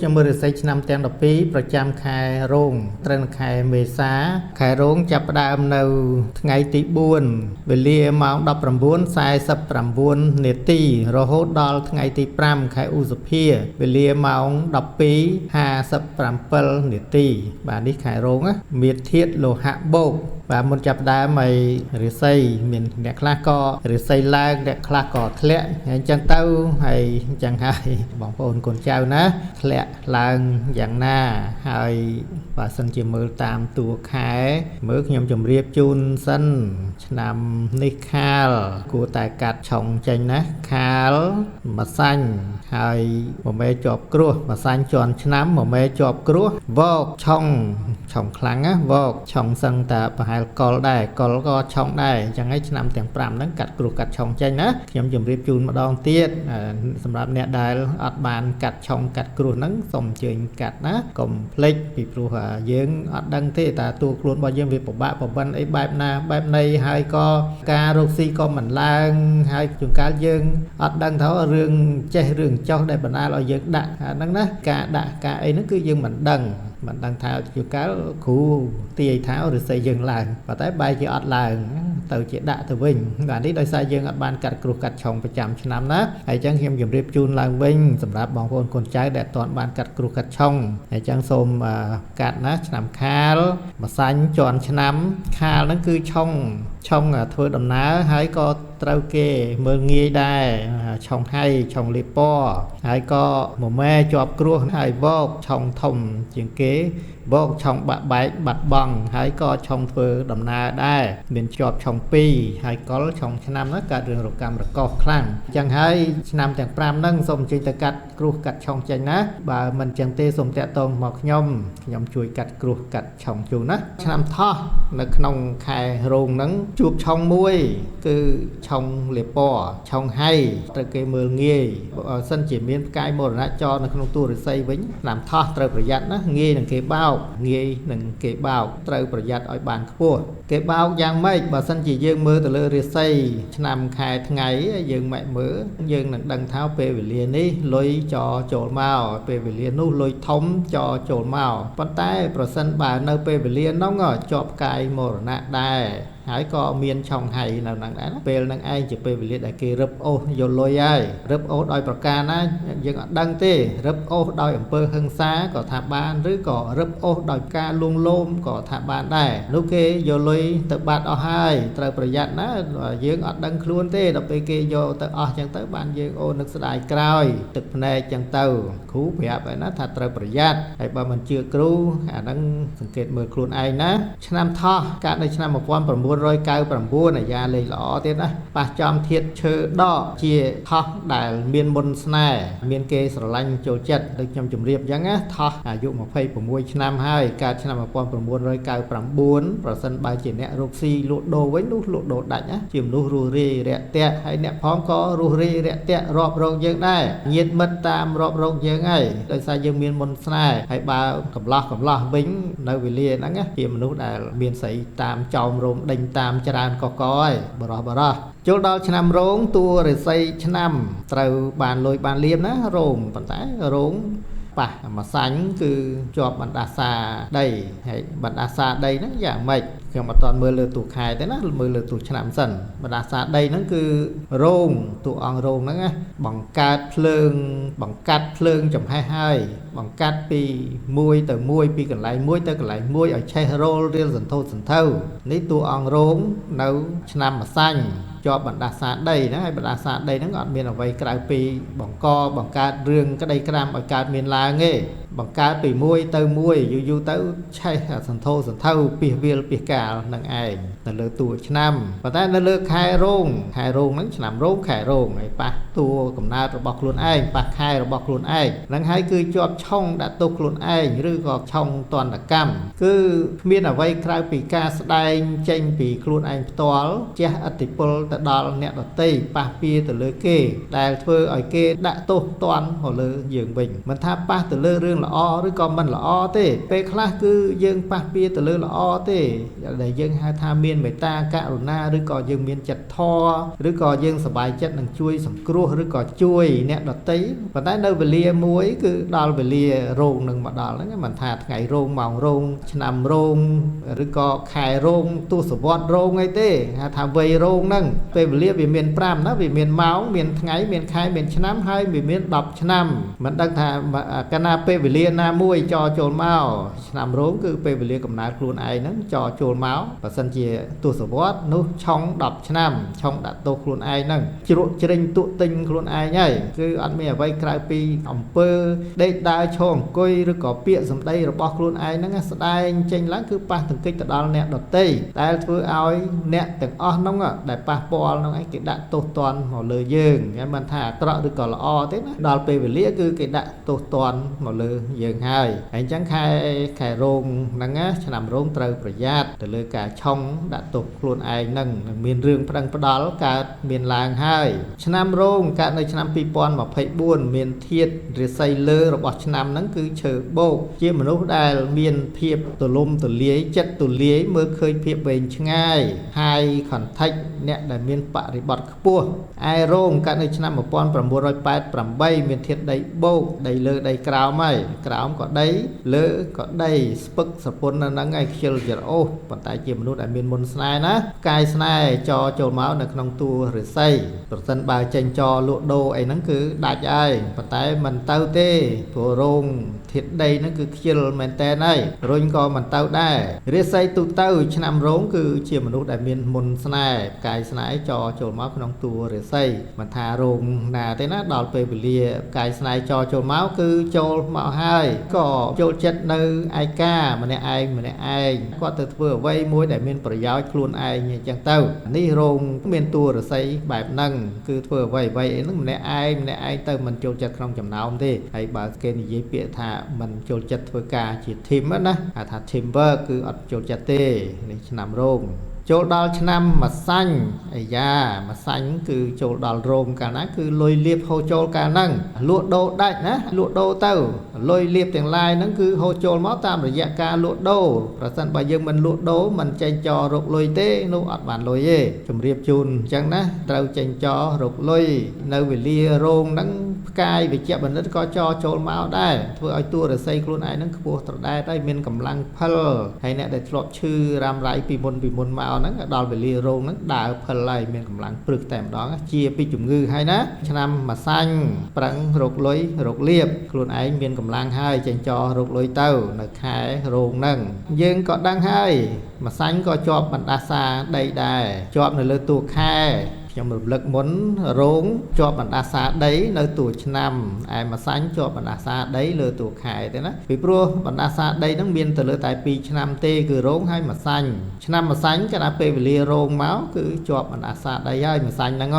ខ្ញុំមើលរិស័យឆ្នាំទាំង12ប្រចាំខែរោងត្រូវនៅខែមេសាខែរោងចាប់ផ្ដើមនៅថ្ងៃទី4វេលាម៉ោង19:49នាទីរហូតដល់ថ្ងៃទី5ខែឧសភាវេលាម៉ោង12:57នាទីបាទនេះខែរោងណាមានធាតុលោហៈបូកបាទមុនចាប់ផ្ដើមឲ្យរិស័យមានអ្នកខ្លះក៏រិស័យឡើងអ្នកខ្លះក៏ធ្លាក់អញ្ចឹងទៅហើយអញ្ចឹងហើយបងប្អូនកូនចៅណាធ្លាក់ឡើងយ៉ាងណាហើយបើសិនជាមើលតាមតួខែមើលខ្ញុំជម្រាបជូនសិនឆ្នាំនេះខាលគួរតែកាត់ឆុងចេញណាខាលម្សាញ់ហើយមួយមេជាប់គ្រោះម្សាញ់ជាន់ឆ្នាំមួយមេជាប់គ្រោះវកឆុងឆុងខ្លាំងណាវកឆុងសឹងតាប្រហែលកុលដែរកុលក៏ឆុងដែរអញ្ចឹងហើយឆ្នាំទាំង5ហ្នឹងកាត់គ្រោះកាត់ឆុងចេញណាខ្ញុំជម្រាបជូនម្ដងទៀតសម្រាប់អ្នកដែលអត់បានកាត់ឆុងកាត់គ្រោះហ្នឹងសូមអញ្ជើញកាត់ណាកុំភ្លេចពីព្រោះយើងអត់ដឹងទេតើតួខ្លួនរបស់យើងវាពិបាកប្របិនអីបែបណាបែបណីហើយក៏ការរកស៊ីក៏មិនឡើងហើយជួនកាលយើងអត់ដឹងថារឿងចេះរឿងចោះដែលបណ្ដាលឲ្យយើងដាក់ហ្នឹងណាការដាក់ការអីហ្នឹងគឺយើងមិនដឹងថាជួនកាលគ្រូទាយថាឫស្សីយើងឡើងប៉ុន្តែបែរជាអត់ឡើងទៅជាដាក់ទៅវិញបាទនេះដោយសារយើងអត់បានកាត់គ្រោះកាត់ឆុងប្រចាំឆ្នាំណាហើយអញ្ចឹងខ្ញុំជម្រាបជូនឡើងវិញសម្រាប់បងប្អូនកូនចៅដែលអត់ទាន់បានកាត់គ្រោះកាត់ឆុងហើយអញ្ចឹងសូមកាត់ណាឆ្នាំខាលម្សាញ់ជាន់ឆ្នាំខាលហ្នឹងគឺឆុងឆុងធ្វើដំណើរហើយក៏ត្រូវគេមើលងាយដែរឆុងហៃឆុងលីពណ៌ហើយក៏មមែជាប់គ្រោះហើយវកឆុងធំជាងគេវកឆុងបាក់បែកបាត់បង់ហើយក៏ឆុងធ្វើដំណើរដែរមានជាប់ឆុង2ហើយកុលឆុងឆ្នាំហ្នឹងកើតរឿងរកម្មរកោសខ្លាំងអញ្ចឹងហើយឆ្នាំទាំង5ហ្នឹងសូមអញ្ជើញទៅកាត់គ្រោះកាត់ឆុងចេញណាបើមិនអញ្ចឹងទេសូមតាក់ទងមកខ្ញុំខ្ញុំជួយកាត់គ្រោះកាត់ឆុងជូនណាឆ្នាំថោះនៅក្នុងខែរោងហ្នឹងជួបឆុងមួយគឺឆុងលីពណ៌ឆុងហៃត្រូវគេមើលងាយបើសិនជាមានផ្កាយមរណៈចរនៅក្នុងតួឫស្សីវិញឆ្នាំថោះត្រូវប្រយ័ត្នណាងាយនឹងគេបោកងាយនឹងគេបោកត្រូវប្រយ័ត្នឲ្យបានខ្ពស់គេបោកយ៉ាងម៉េចបើសិនជាយើងមើលទៅលើរាសីឆ្នាំខែថ្ងៃយើងមិនមើលយើងនឹងដឹងថាពេលវេលានេះលុយចរចូលមកពេលវេលានោះលុយធំចរចូលមកប៉ុន្តែប្រសិនបើនៅពេលវេលានោះជាប់ផ្កាយមរណៈដែរហើយក៏មានឆុងហៃនៅហ្នឹងដែរពេលហ្នឹងឯងជាពេលវេលាដែលគេរឹបអូសយកលុយហើយរឹបអូសដោយប្រការណាយើងអត់ដឹងទេរឹបអូសដោយអំពើហិង្សាក៏ថាបានឬក៏រឹបអូសដោយការលួងលោមក៏ថាបានដែរនោះគេយកលុយទៅបាត់អស់ហើយត្រូវប្រយ័ត្នណាយើងអត់ដឹងខ្លួនទេដល់ពេលគេយកទៅអស់ចឹងទៅបានយើងអូនឹកស្ដាយក្រោយទឹកភ្នែកចឹងទៅគ្រូប្រាប់ហើយណាថាត្រូវប្រយ័ត្នហើយបើមិនជឿគ្រូអាហ្នឹងសង្កេតមើលខ្លួនឯងណាឆ្នាំថោះកើតនៅឆ្នាំ1999អាយ៉ាលេខល្អទៀតណាប៉ះចំធាតឈើដកជាថោះដែលមានមុនស្នេហ៍មានគេស្រឡាញ់ចូលចិត្តដូចខ្ញុំជម្រាបអញ្ចឹងណាថោះអាយុ26ឆ្នាំហើយកើតឆ្នាំ1999ប្រសិនបើជាអ្នករកស៊ីលក់ដូរវិញនោះលក់ដូរដាច់ណាជាមនុស្សរស់រាយរាក់ទាក់ហើយអ្នកផងក៏រស់រាយរាក់ទាក់រាប់រកយើងដែរញាតិមិត្តតាមរាប់រកយើងហើយដោយសារយើងមានមុនស្នេហ៍ហើយបើកំឡោះវិញនៅវេលាហ្នឹងណាជាមនុស្សដែលមានស្រីតាមចោមរោមដេញតាមច្រើនកកហើយបរោះចូលដល់ឆ្នាំរោងតួរិស័យឆ្នាំត្រូវបានលុយបានលៀបណារោងប៉ុន្តែរោងប៉ះម្សាញ់គឺជាប់បណ្ដាសាដីហើយបណ្ដាសាដីហ្នឹងយ៉ាងម៉េចខ្ញុំអត់ទាន់មើលលើតួខែទេណាមើលលើតួឆ្នាំសិនបណ្ដាសាដីហ្នឹងគឺរោងតួអង្គរោងហ្នឹងណាបង្កើតភ្លើងបង្កាត់ភ្លើងចំហេះហើយបង្កាត់ពីមួយទៅមួយពីកន្លែងមួយទៅកន្លែងមួយឲ្យឆេះរោលរៀលសន្ធោសន្ធៅនេះតួអង្គរោងនៅឆ្នាំម្សាញ់ជាប់បណ្ដាសាដីណាហើយបណ្ដាសាដីហ្នឹងអត់មានអ្វីក្រៅពីបង្កបង្កើតរឿងក្តីក្រាំឲ្យកើតមានឡើងទេបង្កើតពីមួយទៅមួយយូរយូរទៅឆេះសន្ធោសន្ធៅពីសវាលពីសកាលនឹងឯងនៅលើតួឆ្នាំប៉ុន្តែនៅលើខែរោងខែរោងហ្នឹងឆ្នាំរោងខែរោងហើយប៉ះតួកំណើតរបស់ខ្លួនឯងប៉ះខែរបស់ខ្លួនឯងហ្នឹងហើយគឺជាប់ឆុងដាក់ទោសខ្លួនឯងឬក៏ឆុងទណ្ឌកម្មគឺគ្មានអ្វីក្រៅពីការស្ដែងចេញពីខ្លួនឯងផ្ទាល់ជះឥទ្ធិពល ទៅដល់អ្នកដទៃប៉ះពាទៅលើគេដែលធ្វើឲ្យគេដាក់ទោសទណ្ឌមកលើយើងវិញមិនថាប៉ះទៅលើរឿងល្អឬក៏មិនល្អទេពេលខ្លះគឺយើងប៉ះពាទៅលើល្អទេដែលយើងហៅថាមានមេត្តាករុណាឬក៏យើងមានចិត្តធម៌ឬក៏យើងសប្បាយចិត្តនឹងជួយសង្គ្រោះឬក៏ជួយអ្នកដទៃប៉ុន្តែនៅវេលាមួយគឺដល់វេលារោងនឹងមកដល់ហ្នឹងមិនថាថ្ងៃរោងម៉ោងរោងឆ្នាំរោងឬក៏ខែរោងទសវត្សរោងអីទេហៅថាវ័យរោងហ្នឹងពេលវេលាវាមាន5ណាវាមានម៉ោងមានថ្ងៃមានខែមានឆ្នាំហើយវាមាន10ឆ្នាំមិនដឹងថាកាលណាពេលវេលាណាមួយចចូលមកឆ្នាំរោងគឺពេលវេលាកំណើតខ្លួនឯងហ្នឹងចចូលមកបើសិនជាទសវត្សនោះឆុង10ឆ្នាំឆុងដាក់ទោសខ្លួនឯងហ្នឹងជ្រក់ជ្រេញទក់ទិញខ្លួនឯងហើយគឺអត់មានអ្វីក្រៅពីអំពើដេកដើរឈរអង្គុយឬក៏ពាក្យសម្ដីរបស់ខ្លួនឯងហ្នឹងស្ដែងចេញឡើងគឺប៉ះទង្គិចទៅដល់អ្នកដទៃដែលធ្វើឲ្យអ្នកទាំងអស់ហ្នឹងដែលប៉ះពាល់ហ្នឹងឯងគេដាក់ទោសទណ្ឌមកលើយើងមិនថាអាក្រក់ឬក៏ល្អទេណាដល់ពេលវេលាគឺគេដាក់ទោសទណ្ឌមកលើយើងហើយអញ្ចឹងខែរោងហ្នឹងណាឆ្នាំរោងត្រូវប្រយ័ត្នទៅលើការឆុងដាក់ទោសខ្លួនឯងហ្នឹងនឹងមានរឿងប្តឹងផ្ដាល់កើតមានឡើងហើយឆ្នាំរោងកើតនៅឆ្នាំ2024មានធាតុរាសីលើរបស់ឆ្នាំហ្នឹងគឺឈើបោកជាមនុស្សដែលមានភាពទូលំទូលាយចិត្តទូលាយមើលឃើញភាពវែងឆ្ងាយ high context អ្នកដែលមានបរិបត្តិខ្ពស់ឯរោងកើតនៅឆ្នាំ1988មានធាតុដីបោកដីលើដីក្រោមហើយក្រោមក៏ដីលើក៏ដីស្ពឹកស្រពន់នៅហ្នឹងហើយខ្ជិលចរអូសប៉ុន្តែជាមនុស្សដែលមានមុនស្នេហ៍ណាផ្កាយស្នេហ៍ចចូលមកនៅក្នុងតួឫស្សីប្រសិនបើចេញចលក់ដូរអីហ្នឹងគឺដាច់ហើយប៉ុន្តែមិនទៅទេព្រោះរោងធាតុដីហ្នឹងគឺខ្ជិលមែនតើហើយរុញក៏មិនទៅដែររាសីទូទៅឆ្នាំរោងគឺជាមនុស្សដែលមានមុនស្នេហ៍ផ្កាយស្នេហ៍ចចូលមកក្នុងតួរាសីមិនថារោងណាទេណាដល់ពេលវេលាផ្កាយស្នេហ៍ចចូលមកគឺចូលមកហើយក៏ចូលចិត្តនៅឯកាម្នាក់ឯងម្នាក់ឯងគាត់ទៅធ្វើអ្វីមួយដែលមានប្រយោជន៍ខ្លួនឯងអញ្ចឹងទៅនេះរោងមានតួរាសីបែបហ្នឹងគឺធ្វើអ្វីអ្វីអីហ្នឹងម្នាក់ឯងម្នាក់ឯងទៅមិនចូលចិត្តក្នុងចំណោមទេហើយបើគេនិយាយពាក្យថាមិនចូលចិត្តធ្វើការជា team ណាហៅថា team work គឺអត់ចូលចិត្តទេនេះឆ្នាំរោងចូលដល់ឆ្នាំម្សាញ់អាយ៉ាម្សាញ់គឺចូលដល់រោងកាលណាគឺលុយលៀបហូរចូលកាលហ្នឹងលក់ដូរដាច់ណាលក់ដូរទៅលុយលៀបទាំងឡាយហ្នឹងគឺហូរចូលមកតាមរយៈការលក់ដូរប្រសិនបើយើងមិនលក់ដូរមិនចេញចររកលុយទេនោះអត់បានលុយទេជំរាបជូនអញ្ចឹងណាត្រូវចេញចររកលុយនៅវេលារោងហ្នឹងផ្កាយវិជ្ជបណ្ឌិតក៏ចចូលមកដែរធ្វើឲ្យតួរស័យខ្លួនឯងហ្នឹងខ្ពស់ត្រដែតហើយមានកម្លាំងផលហើយអ្នកដែលធ្លាប់ឈឺរ៉ាំរ៉ៃពីមុនមកហ្នឹងដល់វេលារោងហ្នឹងដើរផលហើយមានកម្លាំងព្រឹកតែម្ដងជាពីជំងឺហើយណាឆ្នាំម្សាញ់ប្រឹងរកលុយរកលៀបខ្លួនឯងមានកម្លាំងហើយចេញចរកលុយទៅនៅខែរោងហ្នឹងយើងក៏ដឹងហើយម្សាញ់ក៏ជាប់បណ្ដាសាដីដែរជាប់នៅលើតួខែខ្ញុំរំលឹកមុនរោងជាប់បណ្ដាសាដីនៅតួឆ្នាំឯម្សាញ់ជាប់បណ្ដាសាដីលើតួខែទេណាពីព្រោះបណ្ដាសាដីហ្នឹងមានទៅលើតែ2ឆ្នាំទេគឺរោងហើយម្សាញ់ឆ្នាំម្សាញ់កាលណាពេលវេលារោងមកគឺជាប់បណ្ដាសាដីហើយម្សាញ់ហ្នឹង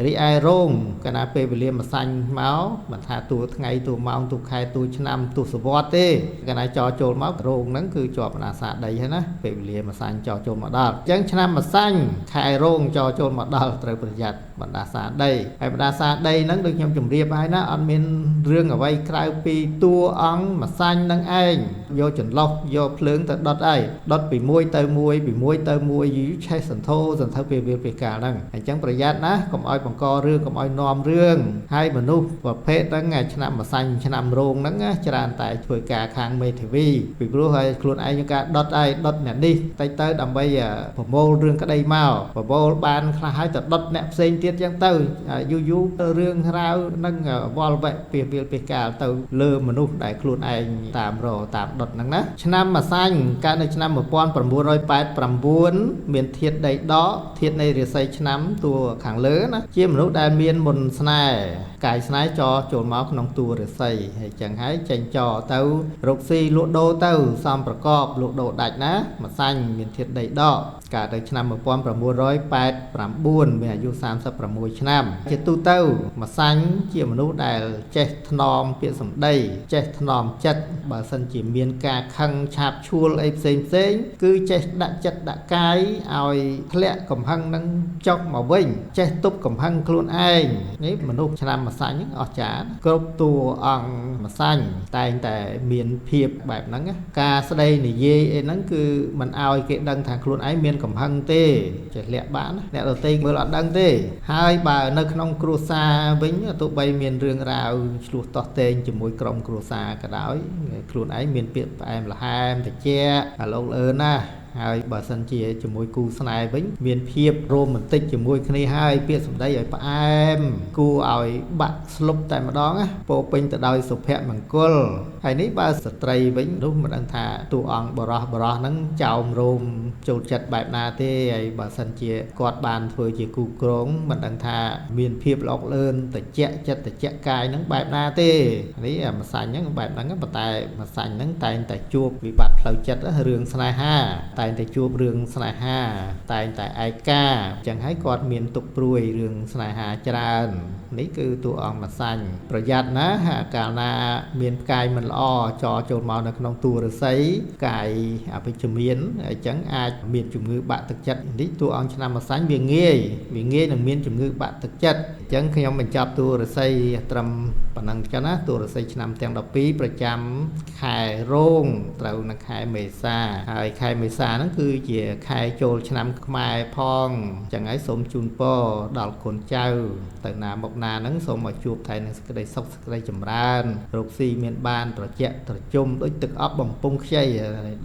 រីឯរោងកាលណាពេលវេលាម្សាញ់មកមិនថាតួថ្ងៃតួម៉ោងតួខែតួឆ្នាំទសវត្សទេកាលណាចចូលមករោងហ្នឹងគឺជាប់បណ្ដាសាដីហើយណាពេលវេលាម្សាញ់ចចូលមកដល់អញ្ចឹងឆ្នាំម្សាញ់ខែរោងចចូលមកដល់ត្រូវប្រយ័ត្នបណ្ដាសាដីហើយបណ្ដាសាដីហ្នឹងដូចខ្ញុំជម្រាបហើយណាអត់មានរឿងអ្វីក្រៅពីតួអង្គម្សាញ់នឹងឯងយកចន្លោះយកភ្លើងទៅដុតហើយដុតពីមួយទៅមួយពីមួយទៅមួយយូរឆេះសន្ធោសន្ធៅពេលវាពេលកាលហ្នឹងអញ្ចឹងប្រយ័ត្នណាកុំឲ្យបង្ករឿងកុំឲ្យនាំរឿងហើយមនុស្សប្រភេទហ្នឹងឆ្នាំម្សាញ់ឆ្នាំរោងហ្នឹងច្រើនតែធ្វើការខាងមេធាវីពីព្រោះហើយខ្លួនឯងការដុតហើយដុតអ្នកនេះតិចទៅដើម្បីប្រមូលរឿងក្តីមកប្រមូលបានខ្លះហើយទៅដុតអ្នកផ្សេងទៀតចឹងទៅយូរយូររឿងរ៉ាវនឹងវល់វែកពីវាលពីកាលទៅលើមនុស្សដែលខ្លួនឯងតាមរតាមដុតហ្នឹងណាឆ្នាំម្សាញ់កើតនៅឆ្នាំ1989មានធាតុដីដកធាតុនៃរាសីឆ្នាំតួខាងលើណាជាមនុស្សដែលមានមុនស្នេហ៍កាយស្នេហ៍ចចូលមកក្នុងតួរាសីហើយចឹងហើយចេញចទៅរកស៊ីលក់ដូរទៅសំប្រកបលក់ដូរដាច់ណាម្សាញ់មានធាតុដីដក កើតនៅឆ្នាំ1989មានអាយុ36ឆ្នាំជាទូទៅម្សាញ់ជាមនុស្សដែលចេះថ្នមពាក្យសម្ដីចេះថ្នមចិត្តបើសិនជាមានការខឹងឆាបឈួលអីផ្សេងផ្សេងគឺចេះដាក់ចិត្តដាក់កាយឲ្យធ្លាក់កំហឹងនឹងចុះមកវិញចេះទប់កំហឹងខ្លួនឯងនេះមនុស្សឆ្នាំម្សាញ់អស្ចារ្យគ្រប់តួអង្គម្សាញ់តែងតែមានភាពបែបហ្នឹងការស្ដីនិយាយអីហ្នឹងគឺមិនឲ្យគេដឹងថាខ្លួនឯងមានកំហឹងទេចេះលាក់បានអ្នកដទៃមើលអត់ដឹងទេហើយបើនៅក្នុងគ្រួសារវិញទោះបីមានរឿងរ៉ាវឆ្លោះទាស់ទែងជាមួយក្រុមគ្រួសារក៏ដោយខ្លួនឯងមានពាក្យផ្អែមល្ហែមត្រជាក់លោកលឿនណាហើយបើសិនជាជាមួយគូស្នេហ៍វិញមានភាពរ៉ូមែនទិកជាមួយគ្នាហើយពាក្យសម្ដីឲ្យផ្អែមគួរឲ្យបាក់ស្លុបតែម្ដងណាពោពេញទៅដោយសុភមង្គលហើយនេះបើស្ត្រីវិញនោះមិនដឹងថាតួអង្គបរោះហ្នឹងចោមរោមចូលចិត្តបែបណាទេហើយបើសិនជាគាត់បានធ្វើជាគូគ្រងមិនដឹងថាមានភាពល្អលឿនត្រជាក់ចិត្តត្រជាក់កាយហ្នឹងបែបណាទេនេះអាម្សាញ់ហ្នឹងបែបហ្នឹងប៉ុន្តែម្សាញ់ហ្នឹងតែងតែជួបវិបត្តិផ្លូវចិត្តរឿងស្នេហាតែងតែជួបរឿងស្នេហាតែងតែឯកាអញ្ចឹងហើយគាត់មានទុកព្រួយរឿងស្នេហាច្រើននេះគឺតួអង្គម្សាញ់ប្រយ័ត្នណាកាលណាមានផ្កាយមិនល្អចរចូលមកនៅក្នុងតួឫស្សីផ្កាយអវិជ្ជមានអញ្ចឹងអាចមានជំងឺបាក់ទឹកចិត្តនេះតួអង្គឆ្នាំម្សាញ់វាងាយនឹងមានជំងឺបាក់ទឹកចិត្តអញ្ចឹងខ្ញុំបញ្ចប់តួឫស្សីត្រឹមប៉ុណ្ណឹងចឹងណាតួឫស្សីឆ្នាំទាំង12ប្រចាំខែរោងត្រូវនៅខែមេសាហើយខែមេសាហ្នឹងគឺជាខែចូលឆ្នាំខ្មែរផងអញ្ចឹងហើយសូមជូនពរដល់កូនចៅទៅណាមកណាហ្នឹងសូមឲ្យជួបតែនឹងសេចក្តីសុខសេចក្តីចម្រើនរកស៊ីមានបានត្រជាក់ត្រជុំដូចទឹកអប់បំពង់ខ្ចី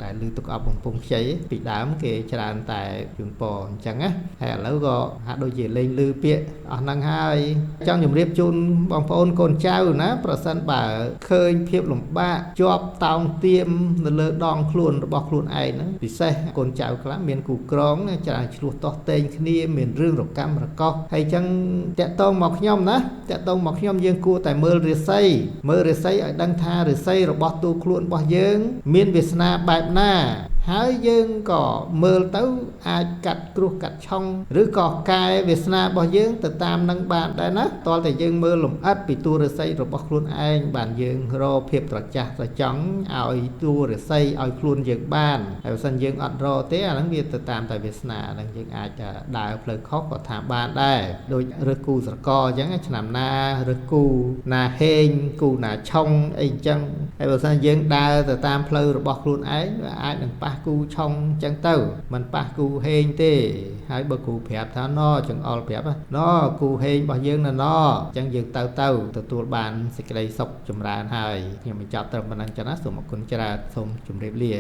ដែលឮទឹកអប់បំពង់ខ្ចីពីដើមគេច្រើនតែជូនពរអញ្ចឹងណាហើយឥឡូវក៏ហាក់ដូចជាលែងឮពាក្យអស់ហ្នឹងហើយចង់ជម្រាបជូនបងប្អូនកូនចៅណាប្រសិនបើឃើញភាពលំបាកជាប់តោងទៀមនៅលើដងខ្លួនរបស់ខ្លួនឯងហ្នឹងពិសេសកូនចៅខ្លះមានគូក្រងច្រើនឆ្លោះទាស់ទែងគ្នាមានរឿងរកម្មរកោសហើយអញ្ចឹងតាក់ទងមកខ្ញុំណាតាក់ទងមកខ្ញុំយើងគួរតែមើលរាសីឲ្យដឹងថារាសីរបស់តួខ្លួនរបស់យើងមានវាសនាបែបណាហើយយើងក៏មើលទៅអាចកាត់គ្រោះកាត់ឆុងឬក៏កែវាសនារបស់យើងទៅតាមនឹងបានដែរណាតោះតែយើងមើលលម្អិតពីតួឫស្សីរបស់ខ្លួនឯងបានយើងរកភាពត្រចះត្រចង់ឲ្យតួឫស្សីឲ្យខ្លួនយើងបានហើយបើសិនយើងអត់រកទេអាហ្នឹងវាទៅតាមតែវាសនាហ្នឹងយើងអាចដើរផ្លូវខុសក៏ថាបានដែរដូចរើសគូស្រករអញ្ចឹងឆ្នាំណារើសគូណាហេងគូណាឆុងអីអញ្ចឹងហើយបើសិនយើងដើរទៅតាមផ្លូវរបស់ខ្លួនឯងវាអាចនឹងប៉ះគូឆុងអញ្ចឹងទៅមិនប៉ះគូហេងទេហើយបើគូប្រាប់ថាណចង្អុលប្រាប់ណគូហេងរបស់យើងណណអញ្ចឹងយើងទៅទទួលបានសេចក្តីសុខចម្រើនហើយខ្ញុំបញ្ចប់ត្រឹមប៉ុណ្ណឹងចឹងណាសូមអរគុណច្រើនសូមជម្រាបលា